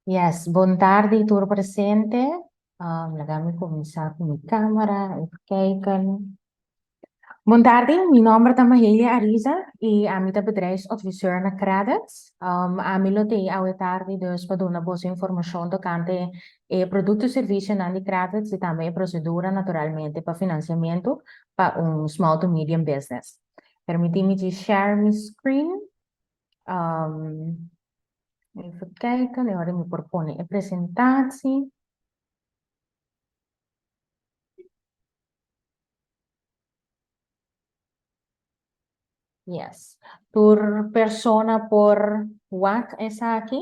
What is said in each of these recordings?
Yes, bon tardi tur presente. Laga mi kuminsá ku mi kámara, even kijken. Bon tardi, mi nòmber ta Mahelia Ariza i ami ta bedrijfsadviseur na Qredits. Ami lo tei awe tardi dus pa duna boso informashon tokante e produkto i servisionan di Qredits i tambe e prosedura naturalmente pa finansiamentu pa un small to medium business. Permití mi djis share mi screen. Even kijken, e ora mi por pone e presentatie. Yes. Tur persona por wak esaki?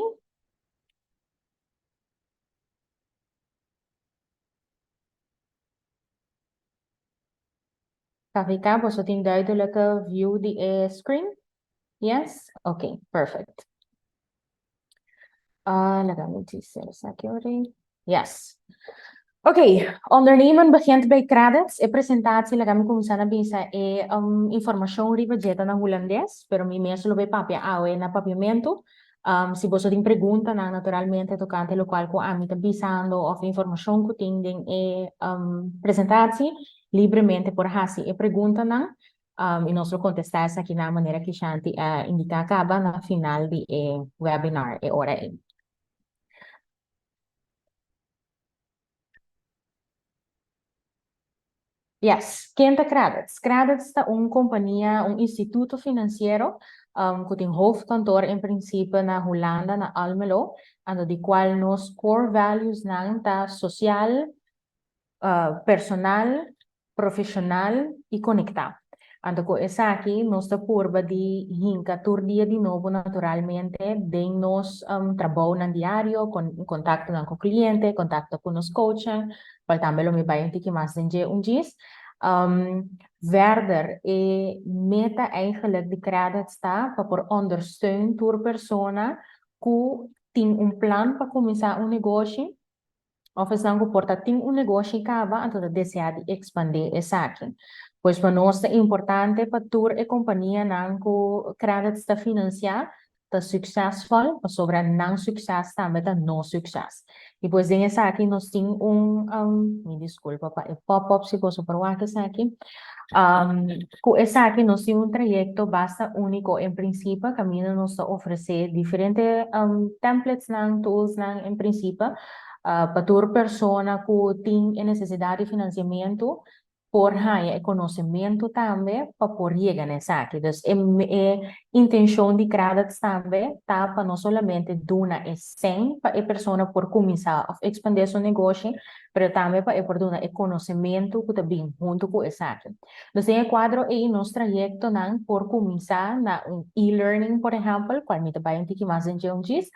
KVK, boso tin duidelijke view di e screen? Yes? Ok, perfect. Uh, laga mi djis esaki ora. Yes. Ok, ondernemen begint bij Qredits. E presentatie, laga mi kuminsá na bisa e um, informashon riba dje ta na hulandes, pero mi mes lo bai papia awe na papiamentu. Si boso tin preguntanan naturalmente tokante lokual ku ami ta bisando òf informashon ku tin den e presentatie, libremente por hasi e preguntanan i nos lo kontestá esakinan manera Kishanti a indiká kaba na final di e webinar e ora ei. Yes, ken ta Qredits? Qredits ta un kompania, un instituto finansiero ku tin hoofdkantoor en prinsipe na Hulanda, na Almelo, anto di kual nos core valuesnan ta sosial, personal, profeshonal i konektá. Anto ku esaki nos ta purba di hinka tur dia di nobo naturalmente den nos trabounan diario, kontaktonan ku kliente, kontakto ku nos coachnan, cual tambe lo mi bay un tiki mas den dje un djis. Verder, e meta eigenlijk di Qredits ta pa por ondersteun tur persona cu tin un plan pa cuminsa un negoshi of esnan cu por ta tin un negoshi caba anto ta desea di expande esaki. Pues pa nos ta importante pa tur e companianan cu Qredits ta financia ta suksesvol, pasobra nan sukses tambe ta nos sukses. I pues den esaki nos tin un, mi diskulpa pa e pop-up si boso por wak esaki, ku esaki nos tin un trayekto basta úniko en prinsipe kaminda nos ta ofresé diferente templatesnan, toolsnan en prinsipe pa tur persona ku tin e nesesidat di finansiamentu por haña e konosementu tambe pa por yega na esaki. Dus e e intenshon di Qredits tambe ta pa no solamente duna e sèn pa e persona por kuminsá òf ekspandé su negoshi, pero tambe pa e por duna e konosementu ku ta bin huntu ku esaki. Dus den e kuadro ei nos trayektonan por kuminsá na un e-learning por ehèmpel, kual mi ta bai un tiki mas den dje un djis.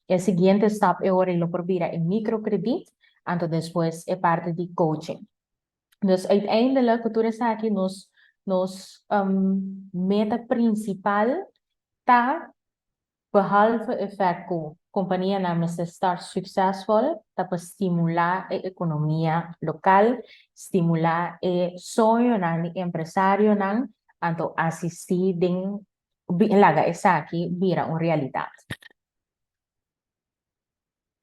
E siguiente stap e ora ei lo por bira e mikrokredit, anto despues e parti di coaching. Dus uiteindelijk ku tur esaki nos nos meta prinsipal ta behalve e fèt ku kompanianan mester start suksesvol ta pa stimulá e ekonomia lokal, stimulá e soñonan di empresarionan anto asistí den laga esaki bira un realidat.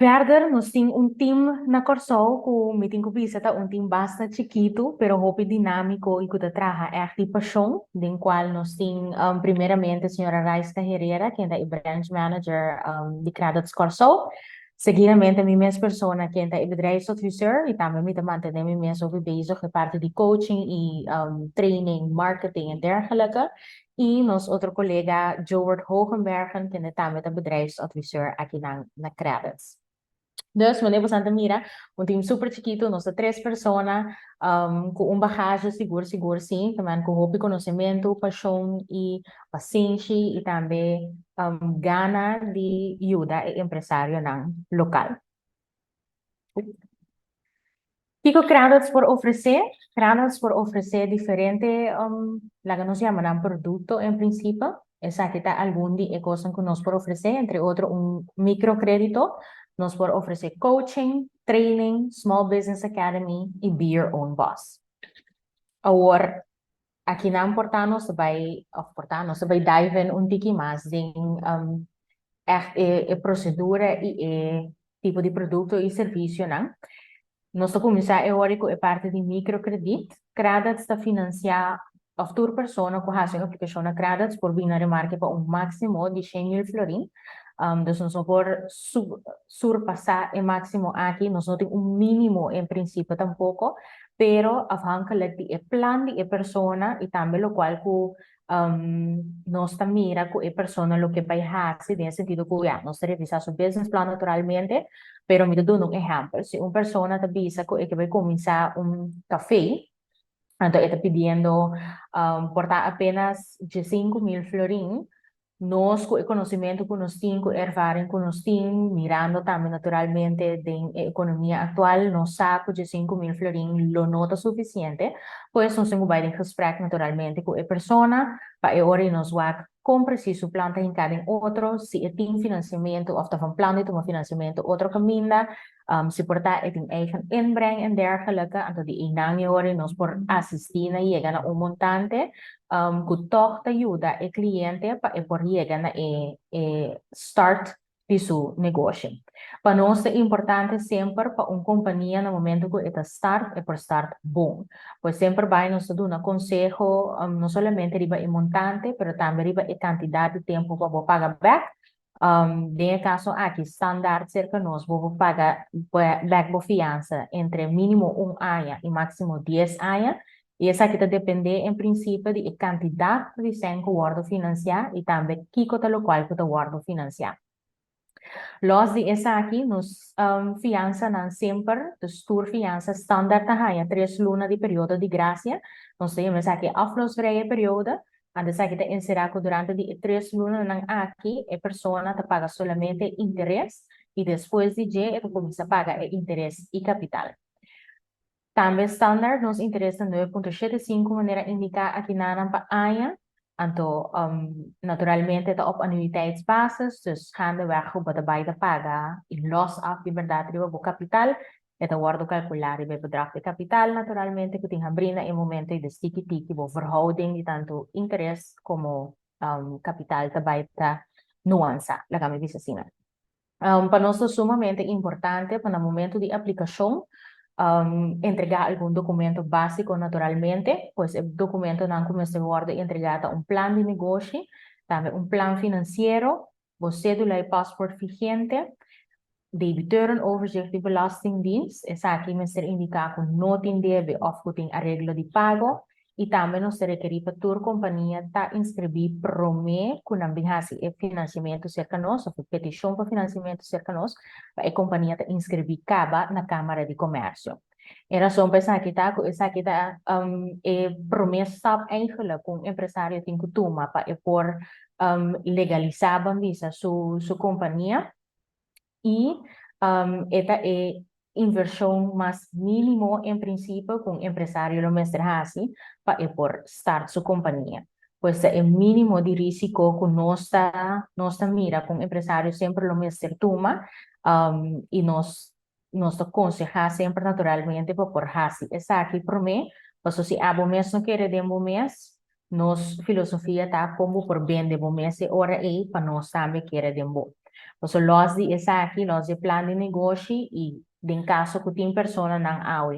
Verder nos tin un team na Kòrsou ku mi tin ku bisa ta un team basta chikitu pero hopi dinámiko i ku ta traha ègt di pashon den kual nos tin primeramente señora Raiska Herrera ken ta e branch manager di Qredits Kòrsou, seguidamente mi mes persona ken ta e bedrijfsadviseur i tambe mi ta mantené mi mes hopi bezig e parti di coaching i training, marketing en dergelijke. I nos otro kolega Joward Hogenbergen, kende tambe ta bedrijfsadviseur akinan na Qredits. Dus, wanneer bosan ta mira, un team super chikitu, nos ta tres persona ku un bagaje sigur sigur si, ta men ku hopi konosementu, pashon i pasenshi i tambe gana di yuda e empresarionan lokal. Kiko Qredits por ofresé? Qredits por ofresé diferente, laga nos yama nan produkto en prinsipio. Esaki ta algun di e kosnan ku nos por ofresé, entre otro un mikrokredito. Nos por ofresé coaching, training, small business academy i be your own boss. Awor, akinan por ta nos ta bai, òf por ta nos ta bai dive in un tiki mas den ègt e prosedura i e. tipo di produkto i servisionan. Nos ta kuminsá e ora ku e parti di microkrediet. Qredits ta finansiá òf tur persona ku hasi un aplikashon na Qredits por bini na remarke pa un máksimo di 100.000 florin. Dus nos no por surpasá e máksimo aki, nos no tin un mínimo en prinsipio tampoko, pero afhankelijk di e plan di e persona i tambe lokual ku nos ta mira ku e persona lo ke bai hasi, den e sentido ku ya, nos ta revisá su business plan naturalmente, pero mi ta duna un ehèmpel: si un persona ta bisa ku e ke bai kuminsá un kafé, anto e ta pidiendo por ta apenas 15.000 florin, nos ku e konosementu ku nos tin, ku e ervaring ku nos tin, mirando tambe naturalmente den e ekonomia aktual, nos sa ku 15.000 florin lo no ta sufisiente, pues nos tin ku bai den gesprek naturalmente ku e persona, pa e ora nos wak kon presis su plan ta hinká den otro, si e tin finansiamentu òf ta van plan di tuma finansiamentu otro kaminda, si por ta e tin eigen inbreng en dergelijke, anto di einan e ora nos por asistí na yega na un montante ku tòg ta yuda e kliente pa e por yega na e start di su negoshi. Pa nos ta importante semper pa un kompania na momento ku e ta start, e por start bon. Pues semper bai nos ta duna konseho no solamente riba e montante, pero tambe riba e kantidat di tempu pa bo paga bèk. Den e kaso aki, standaard serka nos, bo por paga bèk bo fiansa entre mínimo un aña i máksimo 10 aña. I esaki ta dependé en prinsipio di e kantidat di sèn ku wòrdu finansiá i tambe kiko ta lokual ku ta wòrdu finansiá. Los di esaki, nos fiansanan semper, dus tur fiansa standaard ta haña 3 luna di periodo di grasia. Nos ta yama esaki aflosvrije periode. Anto esaki ta enserá ku durante di e 3 lunanan aki, e persona ta paga solamente interes i despues di dje e ta kuminsá paga e interes i kapital. Tambe standaard nos interes ta 9,75, manera indiká akinan pa aña. Anto, naturalmente ta op annuïteitsbasis, dus gaandeweg ku bo ta bai ta paga i los af di bèrdat riba bo kapital, e ta wòrdu kalkulá riba e bedrag di kapital naturalmente ku tin habrí na e momento i dus tiki tiki bo verhouding di tantu interes komo kapital ta bai ta nuansa, laga mi bisa asina. Pa nos ta sumamente importante pa na momento di aplikashon entregá algun dokumento básiko naturalmente, pues e dokumentonan ku mester wòrdu entregá ta un plan di negoshi, tambe un plan finansiero, bo sédula i pasport vigente, debiteurenoverzicht di Belastingdienst, esaki mester indiká ku no tin debe òf ku tin areglo di pago, i tambe nos ta rekerí pa tur kompania ta inskribí promé ku nan bin hasi e finansiamentu serka nos òf e petishon pa finansiamentu serka nos, pa e kompania ta inskribí kaba na Kámara di Komèrsio. E rason pa esaki ta ku esaki ta e promé stap eigenlijk ku un empresario tin ku tuma pa e por legalisá, ban bisa, su kompania i e ta e invershon mas mínimo en prinsipio ku un empresario lo mester hasi pa e por start su kompania. Pues ta e mínimo di risiko ku nos ta mira ku un empresario semper lo mester tuma i nos ta konsehá semper naturalmente pa por hasi esaki promé, pasobra si abo mes no kere den bo mes, nos filosofia ta kon bo por bende bo mes e ora ei pa nos tambe kere den bo. Pasobra los di esaki, los di plan di negoshi i den kaso ku tin personanan awe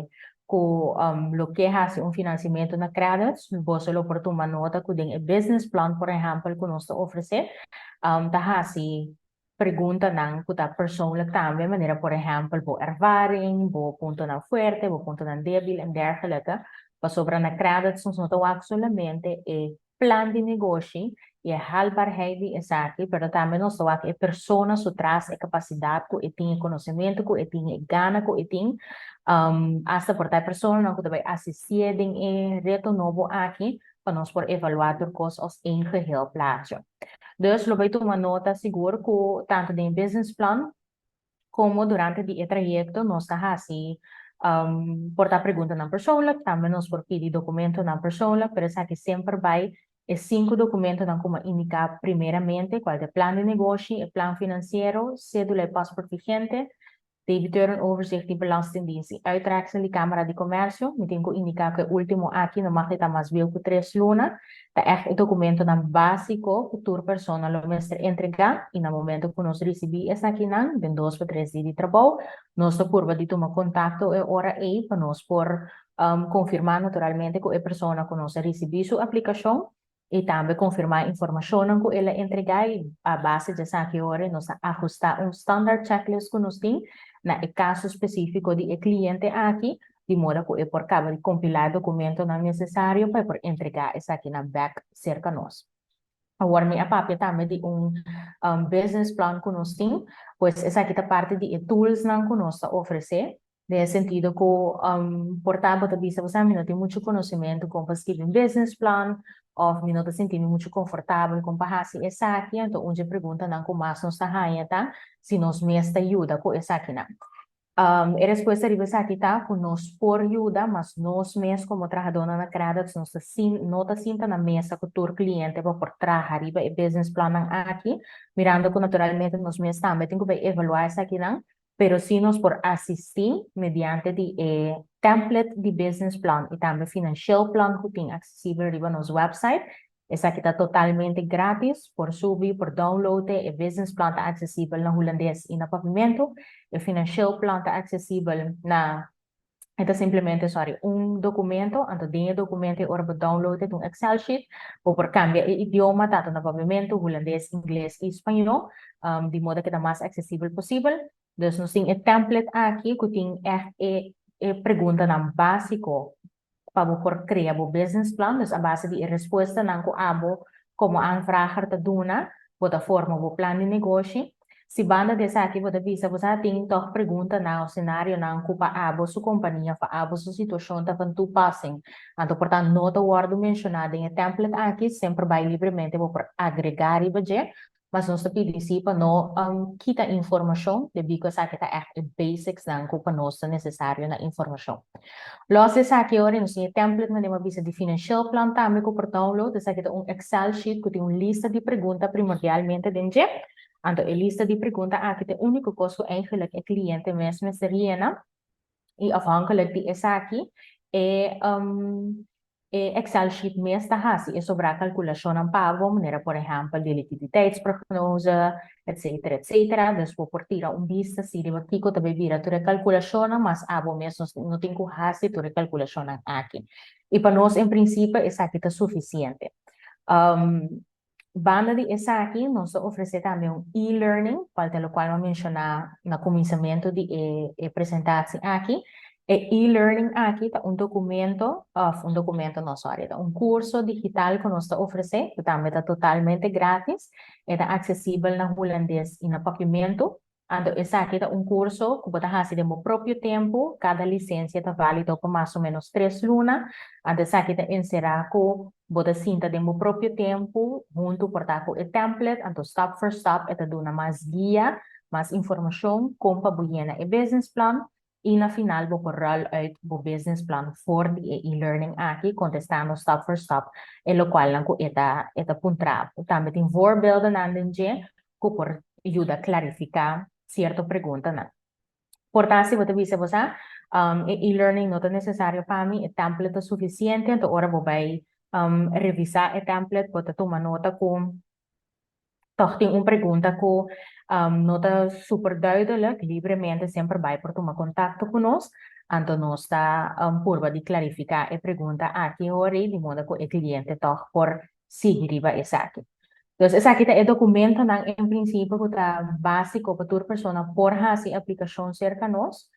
ku lo ke hasi un finansiamentu na Qredits, boso lo por tuma nota ku den e business plan, por ehèmpel, ku nos ta ofresé, ta hasi preguntanan ku ta persoonlijk tambe, manera por ehèmpel bo ervaring, bo puntonan fuerte, bo puntonan débil en dergelijke. Pasobra na Qredits nos no ta wak solamente e plan di negoshi i e haalbaarheid di esaki, pero tambe nos ta wak e persona su tras, e kapasidat ku e tin, e konosementu ku e tin, e gana ku e tin, asta por ta e personanan ku ta bai asistí den e reto nobo aki, pa nos por evaluá tur kos als één geheel plaatje. Dus lo bai tuma nota sigur ku tantu den business plan komo durante di e trayekto nos ta hasi por ta preguntanan persoonlijk, tambe nos por pidi dokumentonan persoonlijk, pero esaki semper bai e sinku dokumentonan ku mi a indiká primeramente, kual ta e plan di negoshi, e plan finansiero, sédula i pasport vigente. Debiteurenoverzicht di Belastingdienst i uittreksel di Kámara di Komèrsio. Mi tin ku indiká ku e último aki no mag di ta mas bieu ku tres luna. Ta ègt e dokumentonan básiko ku tur persona lo mester entregá i na momento ku nos risibí esakinan den dos pa tres dia di trabou, nos ta purba di tuma kontakto e ora ei pa nos por konfirmá naturalmente ku e persona ku nos a risibí su aplikashon i tambe konfirmá informashonnan ku el a entregá i a base di esaki ora nos a ahustá un standaard checklist ku nos tin na e kaso spesífiko di e kliente aki, di moda ku e por kaba di kompilá e dokumentonan nesesario pa e por entregá esakinan bèk serka nos. Awor mi a papia tambe di un business plan ku nos tin, pues esaki ta parti di e toolsnan ku nos ta ofresé. Den e sentido ku por ta bo ta bisa bo sa mi no tin muchu konosementu kon pa skibi un business plan òf mi no ta sinti mi muchu konfortabel kon pa hasi esaki, anto un dje preguntanan ku mas nos ta haña ta si nos mes ta yuda ku esakinan. E respuesta riba esaki ta ku nos por yuda, mas nos mes komo trahadónan na Credits nos ta sin no ta sinta na mesa ku tur kliente pa por traha riba e business plannan aki, mirando ku naturalmente nos mes tambe tin ku bai evaluá esakinan. Pero si nos por asistí mediante di e template di business plan i tambe financieel plan ku tin aksesibel riba nos website. Esaki ta totalmente gratis, por subi, por download e. E business plan ta aksesibel na hulandes i na papiamentu. E financieel plan ta aksesibel na E ta simplemente, sorry, un documento, anto den e documento e ora bo download e ta un Excel sheet, bo por cambia e idioma tanto na papiamento, hulandes, ingles y spañó, di moda ke ta mas accesibel posibel. Dus nos tin e template aki ku tin ègt e e preguntanan básiko pa bo por krea bo business plan, dus a base di e respuestanan ku abo komo aanvrager ta duna, bo ta forma bo plan di negoshi. Si banda di esaki bo ta bisa bo sa tin tòg preguntanan òf senarionan ku pa abo su kompania òf pa abo su situashon ta van toepassing, anto por ta no ta wòrdu menshoná den e template aki, semper bai libremente bo por agregá riba dje, mas nos ta pidi si pa no kita informashon debí ku esaki ta ègt e basicsnan ku pa nos ta nesesario na informashon. Lòs di esaki ora nos tin e template manera mi a bisa di financieel plan tambe ku por download, esaki ta un excel sheet ku tin un lista di pregunta primordialmente den dje. Anto e lista di pregunta aki ta e úniko kos ku eigenlijk e kliente mes mester yena i afhankelijk di esaki e e Excel sheet mes ta hasi e sobrá kalkulashonnan pa bo, manera por ehèmpel di likiditeitsprognose, etsetera, etsetera. Dus bo por tira un bista si riba kiko ta bai bira tur e kalkulashonnan, mas abo mes no tin ku hasi tur e kalkulashonnan aki. I pa nos en prinsipio esaki ta sufisiente. Banda di esaki nos ta ofresé tambe un e-learning, kual ta lokual mi a menshoná na kuminsamentu di e e presentatie aki. E e-learning aki ta un dokumento, òf un dokumento no, sòri, ta un kurso digital ku nos ta ofresé, ku tambe ta totalmente grátis. E ta aksesibel na hulandes i na papiamentu. Anto esaki ta un kurso ku bo ta hasi den bo propio tempu, kada lisensia ta válido pa mas o ménos tres luna, anto esaki ta enserá ku bo ta sinta den bo propio tempu huntu por ta ku e template, anto stap for stap e ta duna mas guia, mas informashon kon pa bo yena e business plan i na final bo por ròl uit bo business plan for di e e-learning aki kontestando stap for stap e lokualnan ku e ta e ta puntra bo. Tambe tin voorbeeldennan den dje ku por yuda klarifiká sierto preguntanan. Por ta si bo ta bisa bo sa, e e-learning no ta nesesario pa mi, e template ta sufisiente, anto ora bo bai revisá e template bo ta tuma nota ku Tòg tin un pregunta ku no ta super duidelijk, libremente semper bai por tuma kontakto ku nos, anto nos ta purba di klarifiká e pregunta aki hori di moda ku e kliente tòg por sigui riba esaki. Dus esaki ta e dokumentonan en prinsipio ku ta básiko pa tur persona por hasi aplikashon serka nos.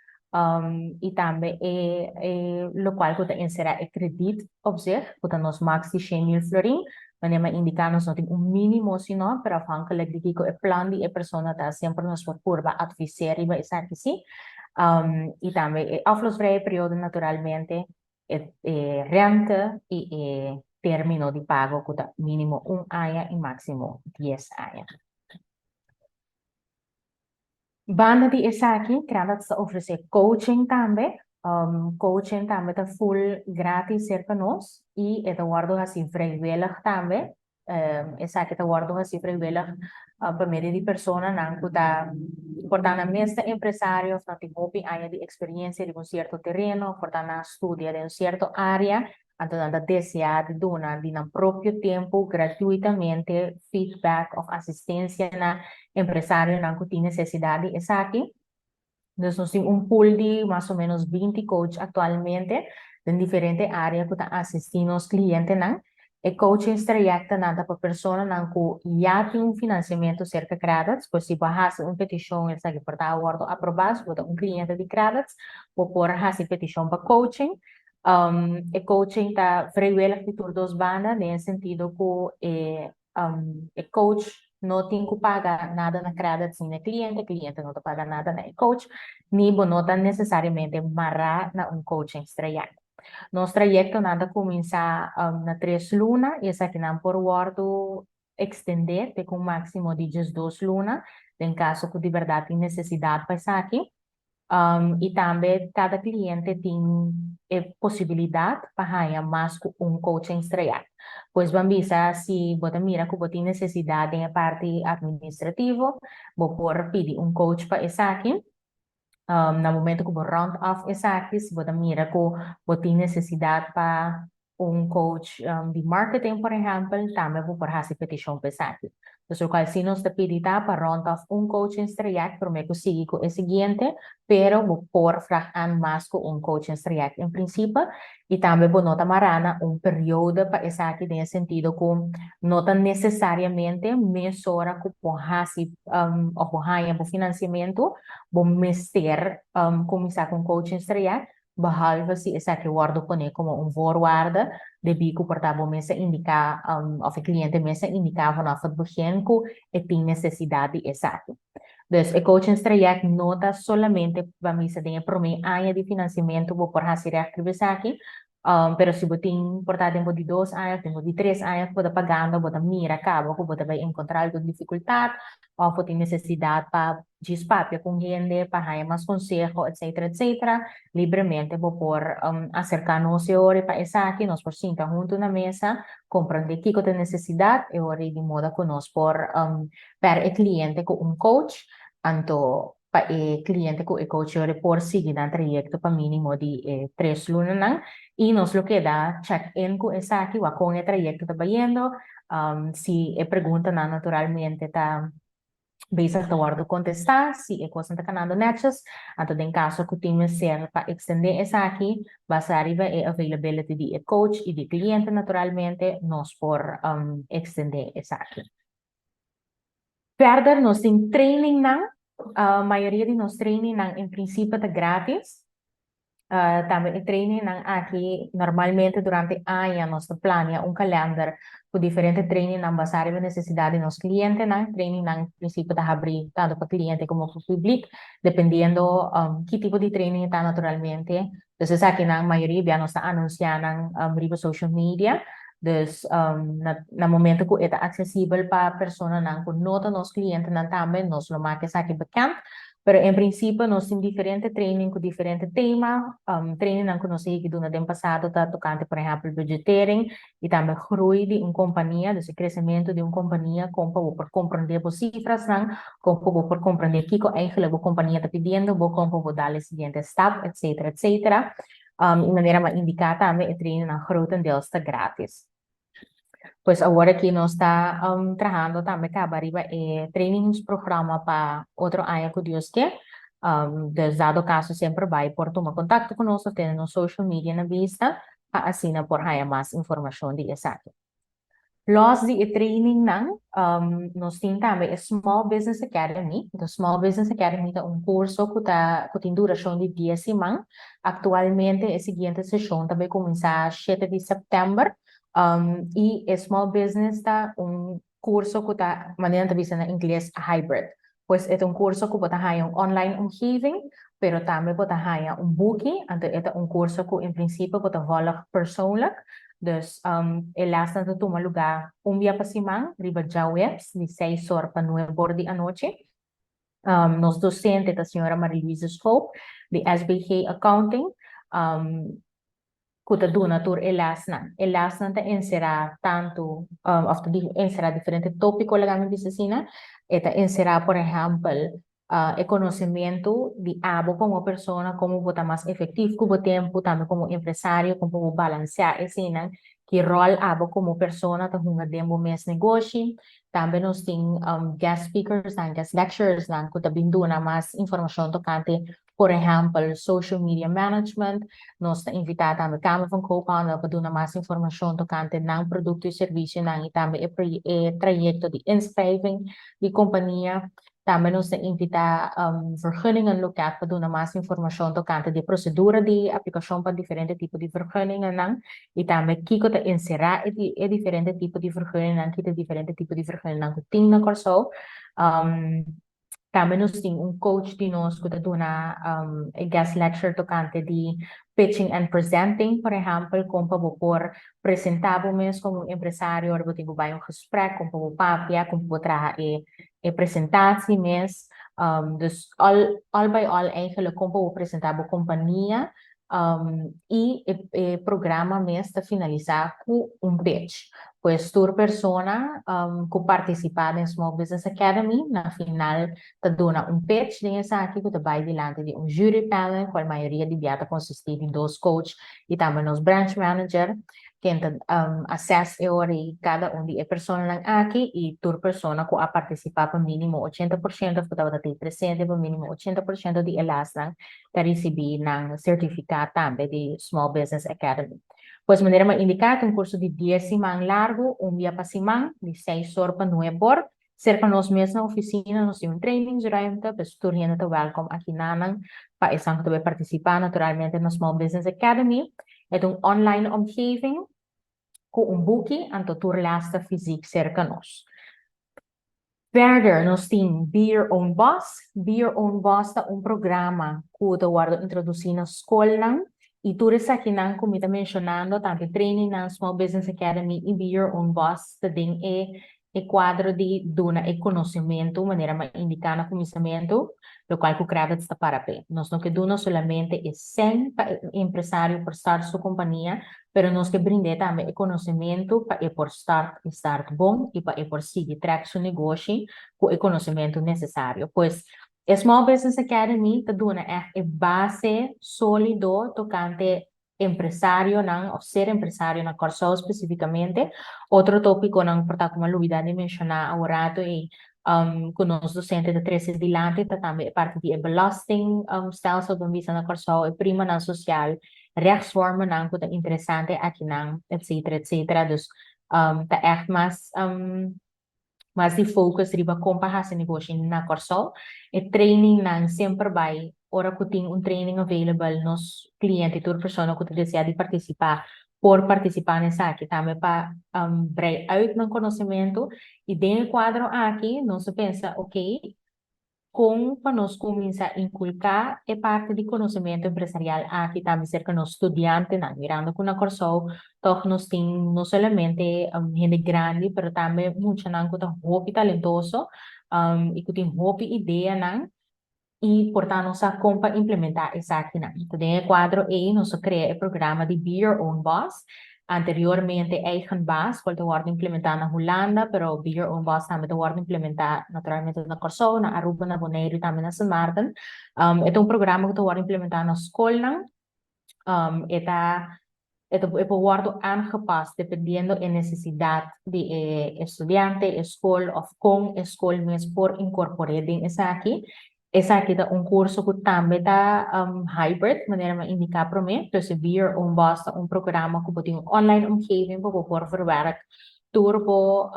I tambe e e lokual ku ta enserá e krediet op zich, ku ta nos maks di shen mil florin. Manera mi a indiká nos no tin un mínimo sino, pero afhankelijk di kiko e plan di e persona ta semper nos por purba advis'é riba esaki sí. I tambe e aflosvrije periodo naturalmente, e e rente i e término di pago ku ta mínimo un aña i máksimo dies aña. Banda di esaki, Kravats ta ofresé coaching tambe. Coaching tambe ta full gratis serka nos i e ta wòrdu hasi vrijwillig tambe. Esaki ta wòrdu hasi vrijwillig pa medio di personanan ku ta por ta nan mes ta empresario òf nan tin hopi aña di eksperiencia riba un sierto tereno òf por ta nan a studia den un sierto área, anto nan ta deseá di duna di nan propio tempu gratuitamente feedback òf asistensia na empresarionan ku tin nesesidat di esaki. Dus nos tin un pool di mas o menos 20 coach aktualmente den diferente área ku ta asistí nos klientenan. E coachingstrajectonan ta pa personanan ku ya tin un finansiamentu serka Qredits, pues si bo a hasi un petishon esaki por ta a wòrdu aprobá, si bo ta un kliente di Qredits, bo por hasi petishon pa coaching. E coaching ta vrijwillig di tur dos banda den e sentido ku e E coach no tin ku paga nada na Qredits ni na e kliente, e kliente no ta paga nada na e coach, ni bo no ta nesesariamente mará na un coachingstraject. Nos trayektonan ta kuminsá na tres luna i esakinan por wòrdu ekstendé te ku un máksimo di 12 luna den kaso ku di bèrdat tin nesesidat pa esaki. I tambe kada kliente tin e posibilidat pa haña mas ku un coachingstraject. Pues ban bisa si bo ta mira ku bo tin nesesidat den e parti administrativo, bo por pidi un coach pa esaki. Na momento ku bo rond af esaki, si bo ta mira ku bo tin nesesidat pa un coach di marketing por ehèmpel, tambe bo por hasi petishon pa esaki. Dus lokual si nos ta pidi ta pa rond òf un coachingstraject promé ku sigui ku e siguiente, pero bo por frag aan mas ku un coachingstraject en prinsipe i tambe bo no ta mará na un periodo pa esaki den e sentido ku no ta nesesariamente mesora ku bo hasi òf bo haña bo finansiamentu bo mester kuminsá ku un coachingstraject. Behalve si esaki wòrdu poné komo un voorwaarde, debí ku por ta bo mes a indiká òf e kliente mes a indiká vanaf het begin ku e tin nesesidat di esaki. Dus e coachingstraject no ta solamente pa misa den e promé aña di finansiamentu bo por hasi règt riba esaki, pero si bo tin por ta den bo di dos aña òf den bo di tres aña ku bo ta pagando bo ta mira kaba ku bo ta bai enkontrá algun difikultat òf bo tin nesesidat pa djis papia ku un hende pa haña mas konseho etsetera etsetera, libremente bo por aserká nos e ora pa esaki, nos por sinta huntu na mesa, komprendé kiko ta e nesesidat, e ora ei di moda ku nos por pèr e kliente ku un coach, anto pa e kliente ku e coach e ora ei por sigui nan trayekto pa mínimo di e tres lunanan i nos lo keda check in ku esaki wak kon e trayekto ta bayendo, si e preguntanan naturalmente ta bezig ta wòrdu kontestá, si e kosnan ta kanando nètjes, anto den kaso ku tin mester pa ekstendé esaki, basá riba e availability di e coach i di e kliente naturalmente, nos por ekstendé esaki. Verder nos tin trainingnan, mayoria di nos trainingnan en prinsipio ta gratis. Tambe e trainingnan aki normalmente durante aña nos ta plania un kalender ku diferente trainingnan basá riba nesesidat di nos klientenan. Trainingnan en prinsipio ta habrí tantu pa kliente komo pa públik, dependiendo ki tipo di training e ta naturalmente. Dus esakinan mayoria bia nos ta anunsiá nan riba social media. Dus na momento ku e ta aksesibel pa personanan ku no ta nos klientenan tambe nos lo make esaki bekend. Pero en prinsipio nos tin diferente training ku diferente tema. Trainingnan ku nos a yega duna den pasado ta tokante por ehèmpel budgetering i tambe groei di un kompania, dus e kresementu di un kompania, kon pa bo por komprendé bo sifrasnan, kon pa bo por komprendé kiko eigentlik bo kompania ta pidiendo bo, kon pa bo dal e siguiente stap, etsetera, etsetera. I manera mi a indiká tambe e trainingnan grotendeels ta gratis. Pues awor aki nos ta trahando tambe kaba riba e trainingsprogramma pa otro aña ku Dios ke. Dus dado kaso semper bai por tuma kontakto ku nos of tene nos social media na bista pa asina por haña mas informashon di esaki. Los di e trainingnan nos tin tambe e Small Business Academy. The Small Business Academy ta un kurso ku ta ku tin durashon di dies siman. Aktualmente e siguiente seshon ta bai kuminsá shete di sèptèmber i e Small Business ta un kurso ku ta manera nan ta bisa na ingles hybrid. Pues e ta un kurso ku bo ta haña un online omgeving pero tambe bo ta haña un buki, anto e ta un kurso ku en prinsipio bo ta vòlg persoonlijk. Dus e lèsnan ta tuma lugá un bia pa siman riba djaweps di seis or pa nuebe or di anochi. Nos docente ta señora Marie-Louise Schoop di SBG Accounting. Ku ta duna tur e lèsnan. E lèsnan ta enserá tantu òf ta enserá diferente tópiko, laga mi bisa asina. E ta enserá, por ehèmpel, e konosementu di abo komo persona, komo bo ta mas efektivo ku bo tempu, tambe komo empresario, kon bo balanseá eseinan, ki ròl abo komo persona ta hunga den bo mes negoshi. Tambe nos tin guest speakers nan, guest lecturers nan, ku ta bin duna mas informashon tokante, por ehèmpel, social media management. Nos ta invitá tambe Kamer van Koophandel pa duna mas informashon tokante nan produkto i servisionan i tambe e trayekto di inschrijving di kompania. Tambe nos ta invitá vergunningenloket pa duna mas informashon tokante di prosedura di aplikashon pa diferente tipo di vergunningennan i tambe kiko ta enserá e diferente tipo di vergunningennan, ki ta diferente tipo di vergunningennan ku tin na Kòrsou. Tambe nos tin un coach di nos ku ta duna e guest lecture tokante di pitching and presenting, por ehèmpel, kon pa bo por presentá bo mes komo un empresario ora bo tin ku bai un gesprek, kon pa bo papia, kon pa bo traha e presentatie mes. Dus all by all eigenlijk kon pa bo presentá bo kompania i e programa mes ta finalisá ku un pitch. Pues tur persona ku partisipá den Small Business Academy na final ta duna un pitch den esaki ku ta bai dilanti di un jury panel, kual mayoria di bia ta konsistí di dos coach i tambe nos branch manager, ken ta assess e ora ei kada un di e personanan aki, i tur persona ku a partisipá pa mínimo 80% òf ku tabata tin presente pa mínimo 80% di e lèsnan ta risibí nan sertifiká tambe di Small Business Academy. Pues manera mi a indiká, ta un kurso di 10 siman largu, un dia pa siman, di 6 or pa 9 or. Serka nos mes na ofisina nos tin un trainingsruimte, pues tur hende ta wèlkom aki nanan pa esnan ku ta bai partisipá naturalmente na Small Business Academy. E ta un online omgeving ku un buki, anto tur lès ta fysiek serka nos. Verder nos tin Be Your Own Boss. Be Your Own Boss ta un programa ku ta wòrdu introdusí na skolnan i tur esakinan ku mi ta menshonando, tantu e trainingnan, Small Business Academy i Be Your Own Boss, ta den e kuadro di duna e konosementu manera mi a indiká na kuminsamentu, lokual ku Qredits ta para p'e. Nos no ke duna solamente e sèn pa e empresario por start su kompania, pero nos ke brind'é tambe e konosementu pa e por start i start bon i pa e por sigui trèk su negoshi ku e konosementu nesesario. Pues e Small Business Academy ta duna ègt e base sólido tokante empresarionan òf ser empresario na Kòrsou spesífikamente. Otro tópikonan por ta ku mi a lubidá di menshoná aworato ei ku nos dosente ta trese dilanti ta tambe e parti di e belastingstelsel ban bisa na Kòrsou, e primanan sosial, rechtsvormennan ku ta interesante akinan, etcetera, etcetera. Dus ta ègt mas di focus riba kon pa hasi negoshi na Kòrsou. E trainingnan semper bai ora ku tin un training available, nos kliente, tur persona ku ta deseá di partisipá por partisipá na esaki tambe pa brei uit nan konosementu. I den e kuadro aki nos a pensa, oké, kon pa nos kuminsá inkulká e parti di konosementu empresarial aki tambe serka nos studiantenan, mirando ku na Kòrsou tòg nos tin no solamente hende grandi pero tambe muchanan ku ta hopi talentoso i ku tin hopi ideanan i por ta no sa kon pa implementá esakinan. Den e kuadro ei nos a krea e programa di Be Your Own Boss, anteriormente Eigen Baas, kual ta wòrdu implementá na Hulanda, pero Be Your Own Boss tambe ta wòrdu implementá naturalmente na Kòrsou, na Aruba, na Boneiru i tambe na Sint Maarten. E ta un programa ku ta wòrdu implementá na skolnan. E por wòrdu aangepast dependiendo e nesesidat di e studiante, e skol òf kon e skol mes por inkorpor'é den esaki. Esaki ta un kurso ku tambe ta hybrid, manera mi a indiká promé. Dus Be Your Own Boss ta un programa ku bo tin un online omgeving pa bo por verwerk tur bo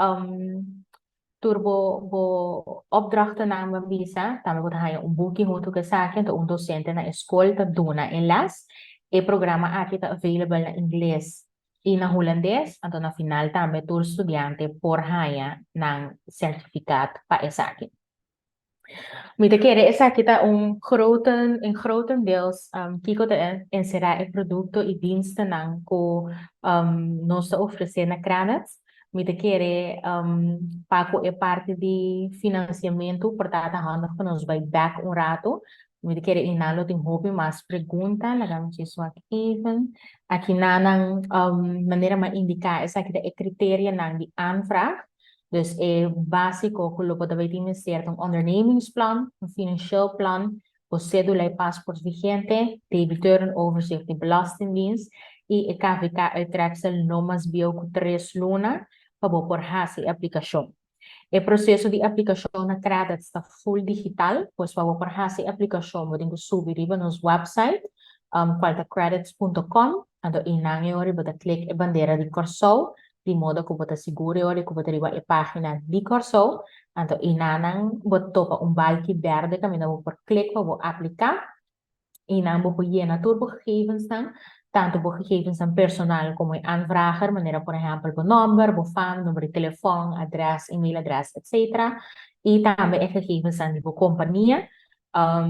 opdrachtennan, ban bisa. Tambe bo ta haña un buki huntu ku esaki, anto un dosente na e skol ta duna e lès. E programa aki ta available na ingles i na hulandes, anto na final tambe tur studiante por haña nan sertifikat pa esaki. Mi ta kere esaki ta in grotendeels kiko ta enserá e produkto i dienstennan ku nos ta ofresé na Qredits. Mi ta kere pa ku e parti di finansiamentu por ta handig pa nos bai bèk un ratu. Mi ta kere einan lo tin hopi mas pregunta, laga mi djis wak even. Aki nan manera mi a indiká esaki ta e kriterianan di aanvraag. Dus e básiko ku lo bo ta bai tin mester ta un ondernemingsplan, un financieel plan, bo sédula i pasport vigente, debiteurenoverzicht di Belastingdienst i e KVK-uittreksel no mas bieu ku tres luna pa bo por hasi e aplikashon. E proseso di aplikashon na Qredits ta full digital, pues pa bo por hasi e aplikashon bo tin ku subi riba nos website, kual ta qredits punto com, anto einan e ora bo ta klik e bandera di Kòrsou, di modo ku bo ta sigur e ora ku bo ta riba e página di Kòrsou, anto einanan bo topa un balki bèrdè kaminda bo por klik pa bo apliká. Einan bo por yena tur bo gegevensnan, tantu bo gegevensnan personal komo e aanvrager, manera por ehèmpel bo nòmber, bo fam, number di telefòn, adrès, e-mailadrès, etsetera. I tambe e gegevensnan di bo kompania.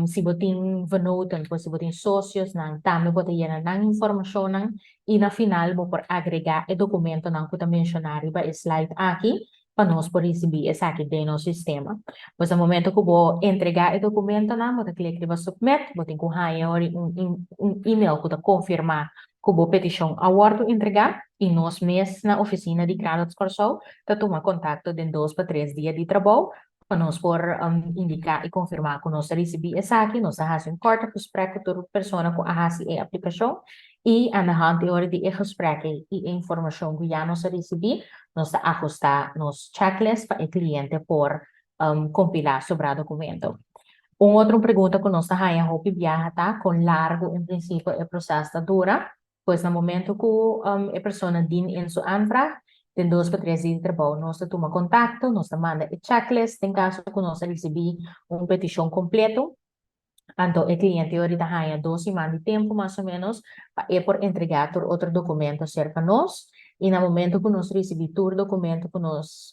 Si bo tin venoten, pues si bo tin sosiosnan, tambe bo ta yena nan informashonnan i na final bo por agregá e dokumentonan ku ta menshoná riba e slide aki pa nos por risibí esaki den nos sistema. Pues na momento ku bo entregá e dokumentonan, bo ta klik riba submit, bo tin ku haña ori un un email ku ta konfirmá ku bo petishon a wòrdu entregá i nos mes na ofisina di Qredits Kòrsou ta tuma kontakto den dos pa tres dia di trabou Pa nos por indiká i konfirmá ku nos a risibí esaki, nos a hasi un kòrto gesprek ku tur persona ku a hasi e aplikashon i aan de hand e ora di e gesprek ei i e informashon ku ya nos a risibí, nos ta ahustá nos checklist pa e kliente por kompilá sobrá dokumento. Un otro pregunta ku nos ta haña hopi biaha ta kon largu en prinsipio e proses ta dura. Pues na momento cu e persona dien in su aanvraag, den dos pa tres dia di trabou nos ta tuma contacto, nos ta manda e checklist den caso cu nos a ricibi un peticion completo. Anto e cliente yori ta haya dos siman di tempo mas o menos pa e por entrega tur otro documento cerca nos. Y na momento cu nos ricibi tur documento cu nos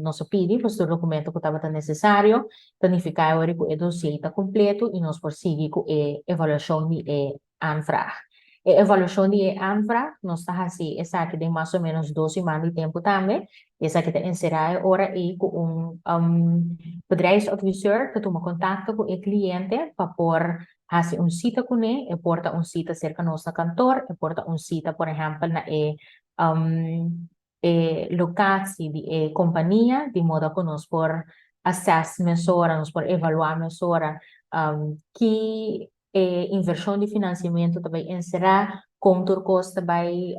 nos a pidi, pues tur documento cu tabata necesario, ta nifica yori cu e dossier ta completo y nos por sigui cu e evaluacion di e aanvraag. E evaluashon di e aanvraag, nos ta hasi esaki den mas o menos dos siman di tempu tambe. Esaki ta enserá e ora ei ku un bedrijfsadviseur ta tuma kontakto ku e kliente pa por hasi un sita kuné. E por ta un sita serka nos na kantor, e por ta un sita por ehèmpel na e e lokatie di e kompania, di moda ku nos por assess mesora, nos por evaluá mesora ki e invershon di finansiamentu ta bai enserá, kon tur kos ta bai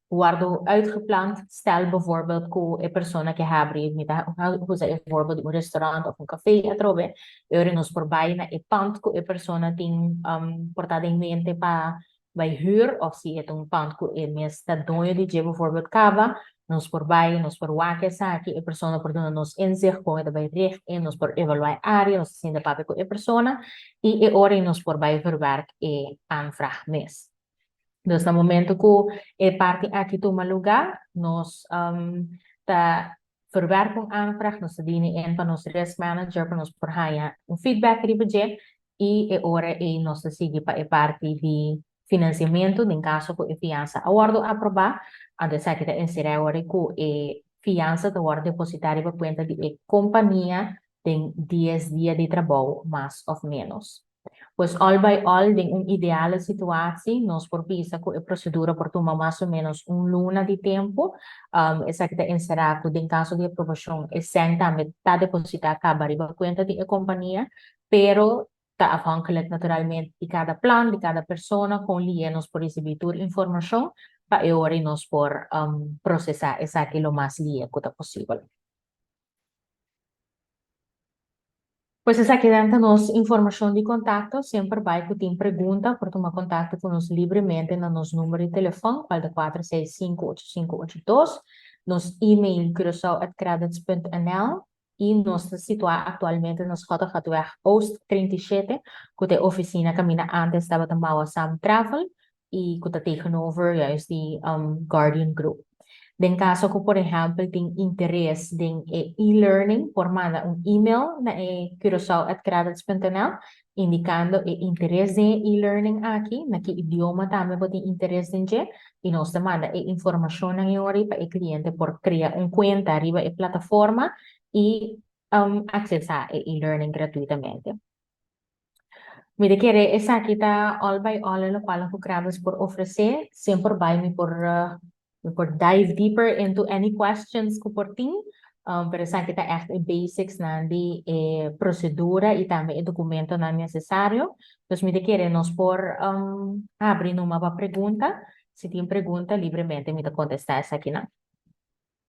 wòrdu uitgepland. Stel bijvoorbeeld ku e persona ke habri, mi ta usa e voorbeeld di un restaurant òf un kafé atrobe, e ora nos por bai na e pand ku e persona tin por ta den mente pa bai huur of si e ta un pand ku e mes ta doño di dje bijvoorbeeld kaba, nos por bai, nos por wak esaki, e persona por duna nos inzicht kon e ta bai richt en nos por evaluá e área, nos ta sinta papia ku e persona i e ora ei nos por bai verwerk e aanvraag mes. Dus na momento ku e parti aki tuma lugá, nos ta verwerk un aanvraag, nos ta dini in pa nos risk manager pa nos por haña un feedback riba dje i e ora ei nos ta sigui pa e parti di finansiamentu den kaso ku e fiansa a wòrdu aprobá, anto esaki ta enserá e ora ku e fiansa ta wòrdu depositá riba kuenta di e kompania den dies dia di trabou mas òf ménos. Pues all by all den un ideale situatie nos por bisa ku e prosedura por tuma mas o ménos un luna di tempu. Esaki ta enserá ku den kaso di aprobashon e sèn tambe ta depositá kaba riba kuenta di e kompania, pero ta afhankelijk naturalmente di kada plan, di kada persona, kon lié nos por risibí tur informashon pa e ora ei nos por prosesá esaki lo mas lié ku ta posibel. Pues esaki nan ta nos informashon di kontakto. Semper bai ku tin pregunta por tuma kontakto ku nos libremente na nos number di telefòn, kual ta 4658582, nos email curacao@qredits.nl i nos ta situá aktualmente na Schottegatweg Oost 37, ku ta e ofisina kaminda ántes tabata Mawasam Travel i ku ta tegenover juist di Guardian Group. Den kaso ku por ehèmpel tin interes den e e-learning por manda un email na e curacao@qredits.nl indikando e interes den e e-learning aki, na ki idioma tambe bo tin interes den dje i nos ta manda e informashonnan e ora ei pa e kliente por krea un kuenta riba e plataforma i aksesá e e-learning gratuitamente. Mi ta kere esaki ta all by all loke ku Qredits por ofresé. Semper bai mi por dive deeper into any questions ku por tin. Pero esaki ta echt e basics nan di e prosedura i tambe e dokumentonan nesesario. Dus mi ta kere nos por habri numa pa pregunta. Si tin pregunta, libremente mi ta kontestá esakinan.